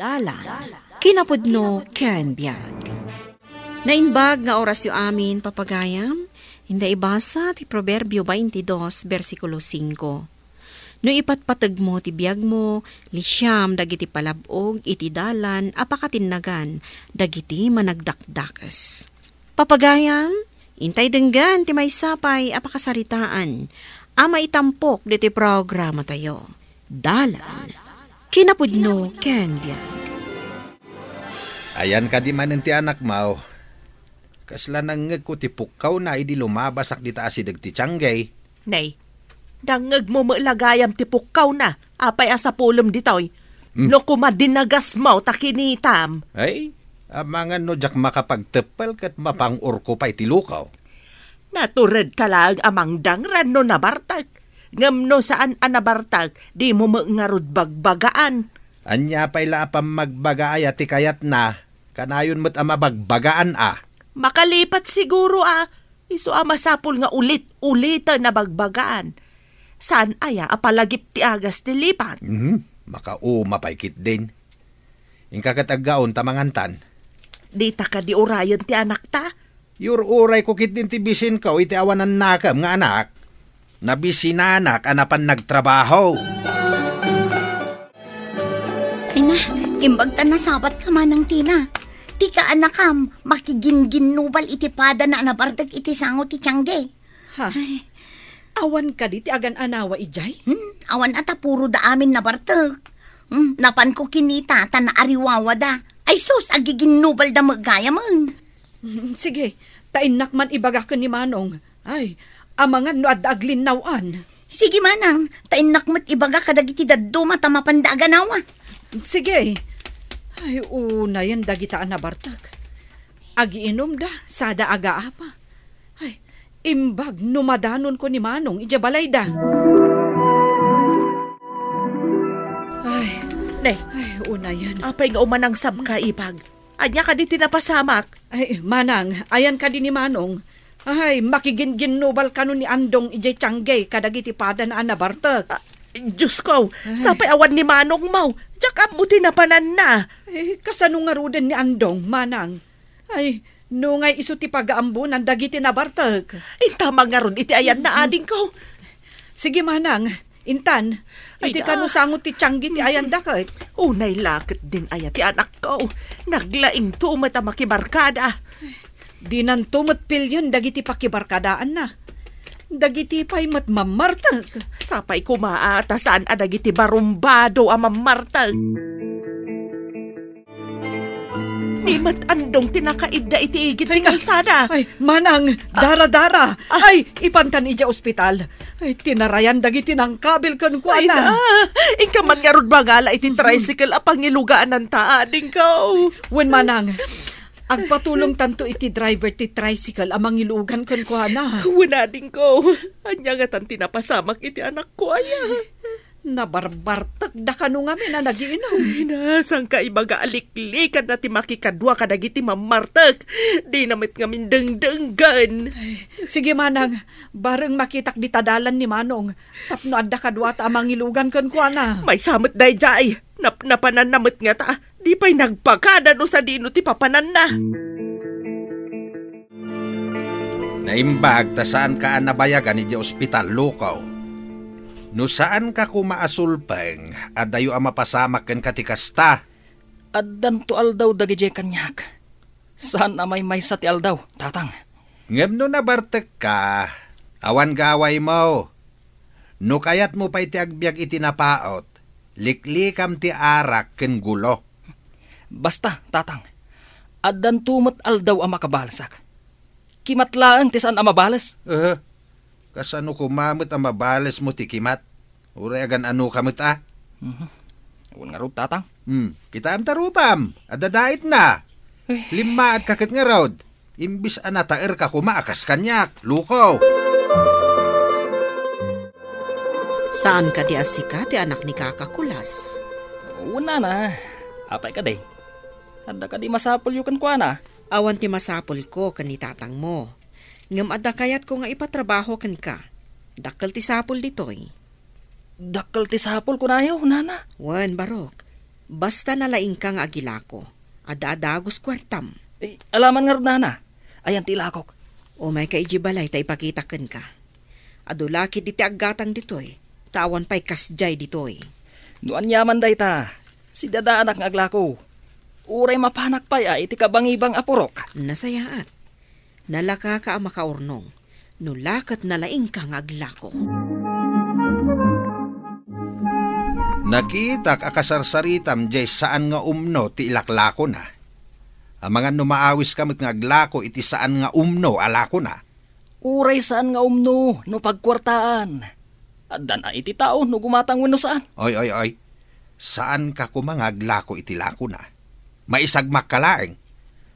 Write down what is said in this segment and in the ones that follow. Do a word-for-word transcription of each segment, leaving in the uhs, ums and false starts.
Dalan, kinapudno ken biag. Naimbag nga orasyo amin, papagayam. Inda ibasa ti Proverbio twenty-two, bersikulo singko. No ipatpategmo ti biagmo, lisiam dagiti palab-og iti dalan a pakatinnagan dagiti managdakdakes. Papagayam, intay denggen ti maysa pay a pakasaritaan a maitampok ditoy programatayo. Dalan, kinapudno ken biag. Ayan kadi manen ti anakmo? Kasla nangngegko ti pukkawna idi lumabasak dita asideg ti tiangge. Nay, nangngegmo met la gayam ti pukkawna. Apay a sapulem ditoy? Hmm. No koma dinagasmo ta kinitam. Ay, amangan no diak makapagteppel ket mapangur ko pay ti lukaw. Naturedka laeng a mangdangran no nabartek. Ngem no saan a nabartek, dimo met ngarud bagbagaan. Ania pay la a pammagbaga aya ti kayatna? Kanayon met a mabagbagaan a. Makalipat siguro a. Isu a masapul nga ulit-uliten a bagbagaan. Saan aya a palagip ti agas ti lipat? Mhm. Makauma pay ketdin. Inka ket aggaon ta mangantan. Dita kadi urayen ti anakta? Yur-urayko ketdin ti bisinko iti awan annakem nga anak. Nabisinanak a napan nagtrabaho. Ay na, imbag ta nasabatka, Manang Tina. Ti kaanakam, makigingginnubal iti padana a nabartek iti sango ti tiangge. Ha? Ay. Awan kadi ti agan-anawa idiay? Hmm, awan a ta puro da amin nabartek. Hmm, napanko kinita ta naariwawada. Ay sus, agigignubalda met gayamen. Hmm, sige, ta innak man ibaga ken ni Manong. Ay, amangan no adda aglinnaw-an. Sige, Manang, ta innak met ibaga kadagiti dadduma ta mapanda aganawa. Sige. Ay, unayen dagita a nabartek. Agiinumda, sada agaapa. Ay, imbag no madanonko ni Manong idiay balayda. Ay, Nay, ay, unayen. Apay nga umanangsabka, ibag? Ania kadi ti napasamak? Ay, Manang, ayan kadi ni Manong. Ay, makigingginnubal kano ni Andong idiay tiangge kadagiti padana a nabartek. Ah, Diyos ko, ay. Sapay awan ni Manongmo. Diak ammo ti napananna. Eh, kasano ngaruden ni Andong, Manang? Ay, nungay isu ti pagaambunan dagiti nabartek. Intamag ngarud iti ayanna, adingko. Sige, Manang. Intan, iti Ay, kano ah. sango ti tiangge ti ayanda ket. Unay la ketdin aya ti anakko. Naglaingto met a makibarkada. Dinanto met pilien dagiti pakibarkadaanna. Dagiti pay met mammartek. Sapay koma a ta saan a dagiti barumbado a mammartek. Ni met Andong ti nakaidda iti igid ti Ay, kalsada. Ay, Manang, dara-dara. Ah. Ay, ipantan idiay ospital. Ay, tinarayan dagiti nangkabil kenkuana. Ay, na. Inka man ngarud mangala iti tricycle a pangilugananta, adingko. Wen, Manang, agpatulongtanto iti driver ti tricycle a mangilugan kenkuana. Wen, adingko. Ania ngatan ti napasamak iti anakko, aya? Nabarbartekda kano ngamin a nagiinom. Ay, na, saanka ibaga a liklikanna ti makikadua kadagiti mammartek. Dina met ngamin dengdenggen. Ay, sige, Manang, bareng makitak dita dalan ni Manong tapno adda kaduata a mangilugan kenkuana. Maysa met daydiay. Napnapananna met ngata. Di pay nagbagada no sadino ti papananna. Naimbag ta saanka a nabayagan idiay ospital, Luko. No saanka koma a sulpeng, adayo a mapasamak kenka ti kasta. Addanto aldaw dagidiay kaniak. Saan a maymaysa ti aldaw, Tatang. Ngem no nabartekka, awan gawaymo. No kayatmo pay ti agbiag iti napaut, liklikam ti arak ken gulo. Basta, Tatang, addanto met aldaw a makabalesak. Kimat laeng ti saan a mabales. Eh, kasano koma met a mabalesmo ti kimat? Uray agan-anoka met a? Mhm. Wen ngarud, Tatang. Hmm, kitaem ta rupam, adda daitna. Eh. Limmaadka ket ngarud. Imbis a nataerka koma a kas kaniak, Luko. Saan kadi a sika ti anak ni Kaka Kulas? Wen, Nana. Apay kadi? Adda kadi masapulyo kenkuana? Awan ti masapulko ken ni tatangmo. Ngem adda kayatko nga ipatrabaho kenka. Dakkel ti sapul ditoy. Dakkel ti sapul, kunayo, Nana? Wen, Barok. Basta nalaingka nga agilako, adda a dagus kuartam. Eh, alaman ngarud, nana. Ayan ti ilakok. Umayka idiay balay ta ipakitak kenka. Adu la ketdi ti aggatang ditoy, ta awan pay kasdiay ditoy. No aniaman dayta, sidadaanak nga aglako. Uray mapanak pay a iti kabangibang a purok. Nasayaat. Nalakaka a makaurnong, no la ket nalaingka nga aglako. Nakitak a kasarsaritam diay saan nga umno ti ilaklakona. Amangan no maawiska met nga aglako iti saan nga umno a lakona. Uray saan nga umno no pagkuartaan. Addan a iti tao no gumatang wenno saan. Oy, oy, oy. Saanka koma nga aglako iti lakona. Maisagmakka laeng.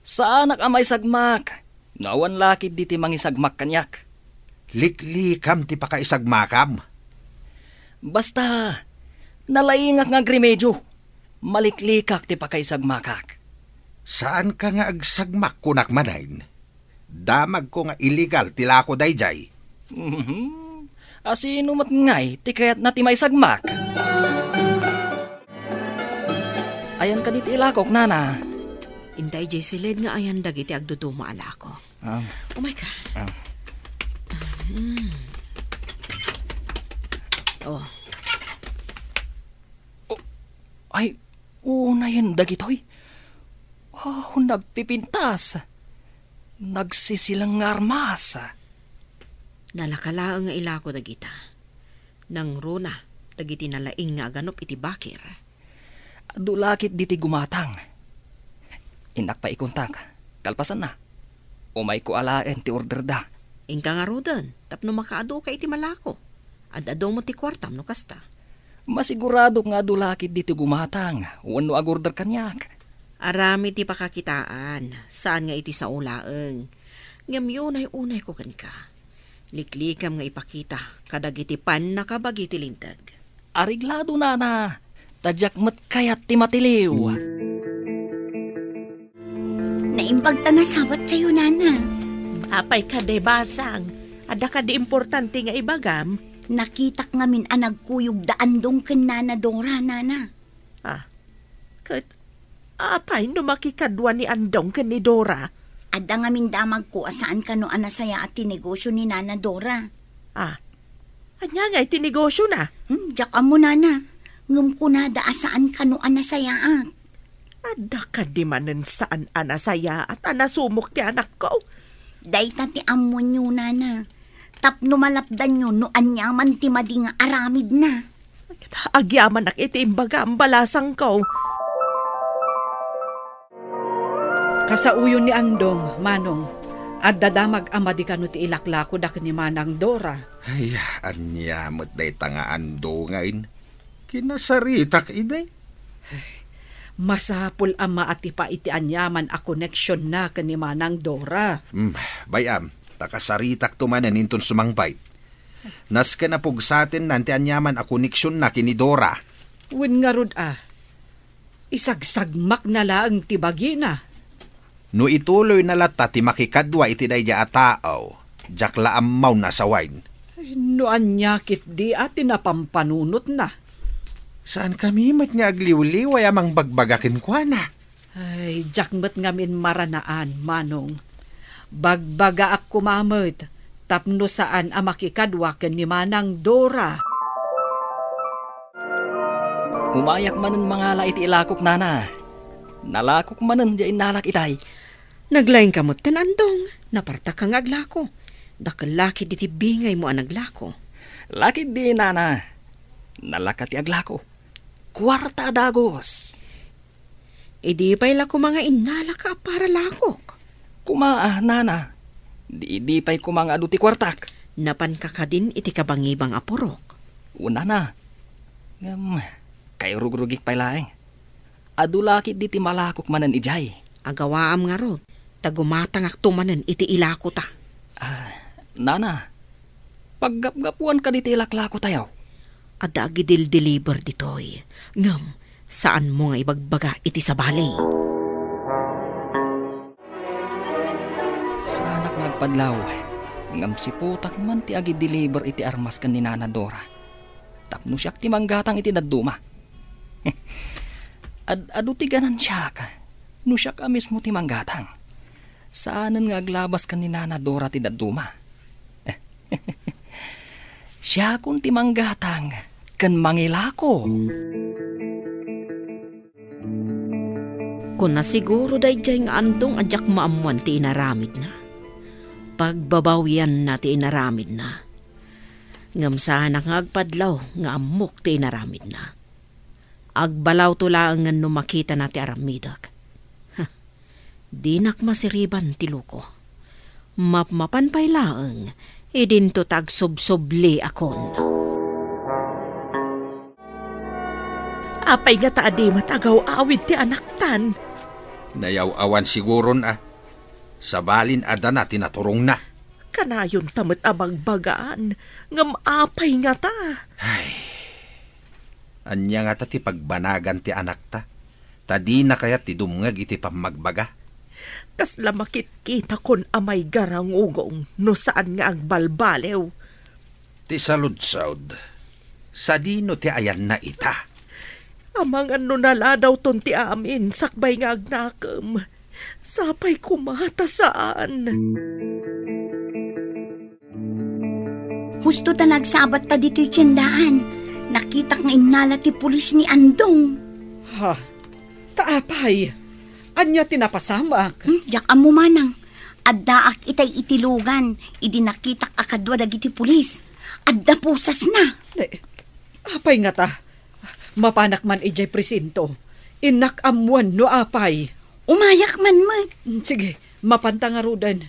Saanak a maisagmak. No awan la ketdi ti mangisagmak kaniak. Liklikam ti pakaisagmakam. Basta, nalaingak nga agremedio. Maliklikak ti pakaisagmakak. Saanka nga agsagmak, kunak manen. Damagko nga illegal ti lako daydiay. Mhm. A sino met ngay ti kayatna ti maisagmak? Ayan kadi ti ilakok, nana. Inta idiay siled nga ayan dagiti agduduma a lako. Ah. Umayka. Ah. Hmm. Oh. Oh, ay, unayen dagitoy. Oh, nagpipintas. Nagsisileng nga armas. Nalaka laeng nga ilako dagita. Nangruna dagiti nalaing nga aganup iti bakir. Adu la ketdi ti gumatang. Innak pay ikontak. Kalpasanna, umayko alaen ti orderda. Inka ngaruden tapno makaaduka iti malako. Ad-adu met ti kuartam no kasta. Masiguradok nga adu la ketdi ti gumatang wenno agorder kaniak. Aramid ti pakakitaan, saan nga iti sao laeng. Ngem unay-unayko kenka. Liklikam nga ipakita kadagiti pannakabagi ti Linteg. Areglado, nana, ta diak met kayat ti matiliw. Naimbag ta nasawatkayo, nana. Apay kadi, basang? Adda kadi importante nga ibagam? Nakitak ngamin a nagkuyog da Andong ken Nana Dora, nana. Ah, ket apay no makikadua ni Andong ken ni Dora? Adda ngamin damagko a saan kano a nasayaat ti negosio ni Nana Dora. Ah, ania ngay ti negosiona? Hmm, diak ammo, nana. Ngem kunada a saan kano a nasayaat. Adda kadi manen saan a nasayaat a nasumok ti anakko? Dayta ti ammonyo, nana. Tapno malapdanyo no aniaman ti madi nga aramidna. Agyamanak iti imbagam, balasangko. Kasaoyon ni Andong, Manong. Adda damag a madi kano ti ilaklakoda ken ni Manang Dora. Ay, ania met dayta nga Andongen? Kinasaritak idi. Masapul a maatipa iti aniaman a koneksionna ken ni Manang Dora. Hmm, bay-am, ta kasaritakto manen inton sumangpet. Nasken a pugsatennan ti aniaman a koneksionna ken ni Dora. Wen ngarud a, isagsagmakna laeng ti bagina. No ituloyna latta ti makikadua iti daydiay a tao, diak la ammo no asawen. Ay, no ania ketdi a ti napampanunotna? Saankami met nga agliwliway a mangbagbaga kenkuana. Ay, diak met ngamin maranaan, Manong. Bagbagaak koma met tapno saan a makikadua ken ni Manang Dora. Umayak manen mangala iti ilakok, nana. Nalakok manen diay innalak itay. Naglaingka metten, Andong. Napartakka nga aglako. Dakkel la ketdi ti bingaymo a naglako. La ketdi, nana. Nalaka ti aglako. Kuarta a dagus. Idi pay la koma nga innalaka a para lakok. Koma a, nana. Di idi pay koma nga adu ti kuartak. Napanka kadin iti kabangibang a purok. Wen, nana. Ngem, kairugrugik pay laeng. Adu la ketdi ti malakok manen idiay. Agawaam ngarud, ta gumatangakto manen iti ilakota. Ah, nana, paggapgapuan kadi ti ilaklakotayo? Adda agidildiliber ditoy, ngem saanmo nga ibagbaga iti sabali. Saanak nga agpadlaw, ngem si Putak man ti agidiliber iti armas ken ni Nana Dora. Tapno siak ti manggatang iti dadduma. Ad-adu ti ganansiak no siak a mismo ti manggatang. Saanen nga aglabas ken ni Nana Dora ti dadduma. Siakon ti manggatang ken mangilako. Kuna siguro daydiay nga Andong a diak maammuan ti inaramidna. Pagbabawianna ti inaramidna. Ngem saanak nga agpadlaw nga ammok ti inaramidna. Agbalawto laengen no makitana ti aramidek. Ha, dinak masiriban ti loko. Mapmapan pay laeng, idinto ta agsubsubliakon. Apay ngata a di met agaw-awid ti anaktan? Nayaw-awan siguron a. Sabalin adda na ti naturongna. Kanayonta met a bagbagaan, ngem apay ngata? Ay, ania ngata ti pagbanagan ti anakta? Ta dina kayat ti dumngeg iti pammagbaga. Kasla makitkitakon a maigarangugong no saan nga agbalbaliw. Ti saludsod, sadino ti ayanna ita? Amangan no naladawton ti amin sakbay nga agnakem. Sapay koma ta saan. Husto ta nagsabatta ditoy tiendaan. Nakitak nga innala ti pulis ni Andong. Ha? Ta apay? Ania ti napasamak? Hmm, diak ammo manang. Addaak itay iti lugan, idi nakitak a kadua dagiti pulis. Adda pusasna. Ne, apay ngata? Mapanak man idiay presinto. Innak ammuan no apay. Umayak man met. Sige, mapanta ngaruden.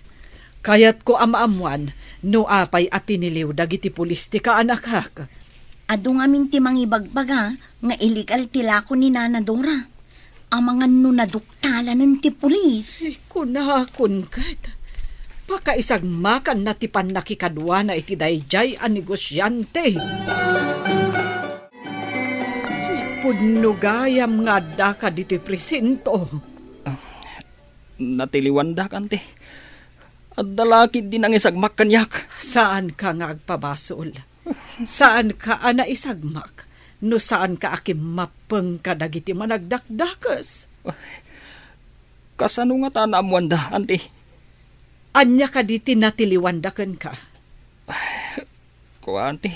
Kayatko a maammuan no apay a tiniliw dagiti pulis ti kaanakak. Adu ngamin ti mangibagbaga nga illegal ti lako ni Nana Dora. Amangan no naduktalanen ti pulis. Ay, kunakon ket, pakaisagmakanna ti pannakikaduana iti daydiay a negosiante. Pudno gayam nga addaka ditoy presinto. Natiliwandak, anti. Adda la ketdi nangisagmak kaniak. Saanka nga agpabasol. Saanka a naisagmak no saanka a kimmappeng kadagiti managdakdakes. Kasano ngata naammuanda, anti? Ania kadi ti natiliwanda kenka? Kua, anti.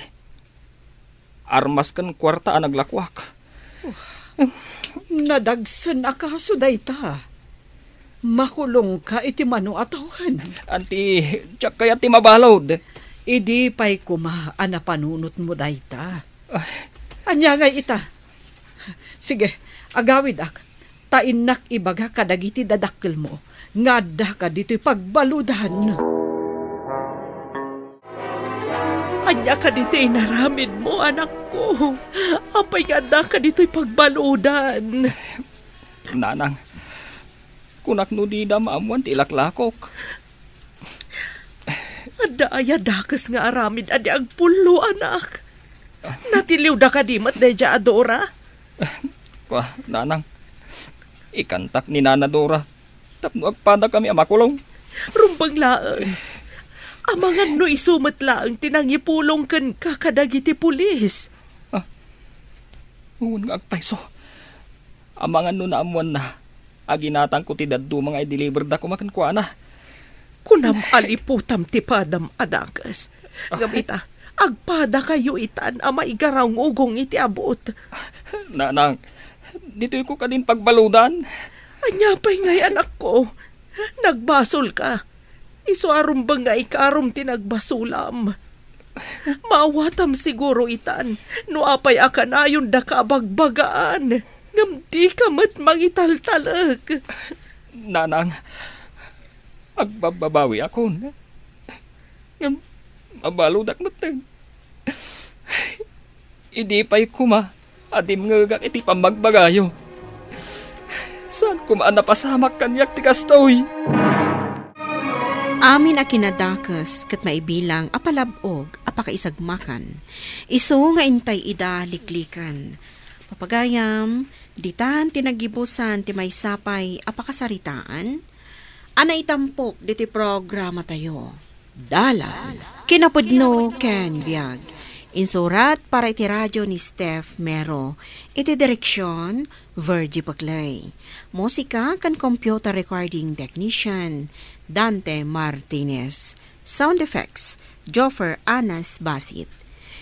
Armas ken kuarta a naglakuak. Nadagsen a kaso dayta. Makulongka iti mano a tawen. Anti, diak kayat ti mabalud. Idi pay koma a napanunotmo dayta. Ay. Ania ngay ita? Sige, agawidak, ta innak ibaga kadagiti dadakkelmo nga addaka ditoy pagbaludan. Ania kadi ti inaramidmo, anakko? Apay nga addaka ditoy pagbaludan? Nanang, kunak no dida maammuan ti ilaklakok. Adda aya dakes nga aramid a di agpullo, anak? Natiliwda kadi met daydiay a Dora? Kua, nanang, ikantak ni Nana Dora tapno agpadakami a makulong. Rumbeng laeng. Amangan no isu met laeng ti nangipulong kenka kadagiti pulis. Ah, wen nga agpayso. Amangan no naammuanna a ginatangko ti dadduma nga i-deliverda koma kenkuana. Kunam a liputam ti padam a dakes. Ngem ita, agpadakayo itan a maigarangugong iti abut. Nanang, ditoyko kadin pagbaludan? Ania pay ngay, anakko? Nagbasolka. Isu a rumbeng nga ikarom ti nagbasolam. Maawatam siguro itan no apay a kanayon daka a bagbagaan, ngem dika met mangitaltalek. Nanang, agbabbabawiakon. Ngem mabaludak metten. Idi pay koma a dimngegak iti pammagbagayo, saan koma a napasamak kaniak ti kastoy. Amin a kinadakes ket maibilang a palab-og a pakaisagmakan, isu nga intay ida liklikan. Papagayam, ditan ti naggibusan ti maysa pay a pakasaritaan a naitampok ditoy programatayo. Dalan, kinapudno ken biag. Insurat para iti radio ni Steph Mero. Iti direksyon, Virgie Paclay. Musika ken computer recording technician, Dante Martinez. Sound effects, Joffer Anas Basit.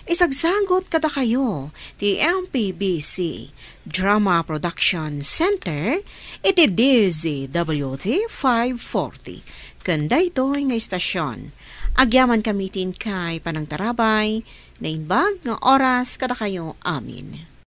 Isagsagot kadakayo ti M P B C Drama Production Center iti D Z W T five forty. Ken daytoy nga istasyon, agyamankami ti inkay panangtarabay, naimbag nga oras kadakayo amin.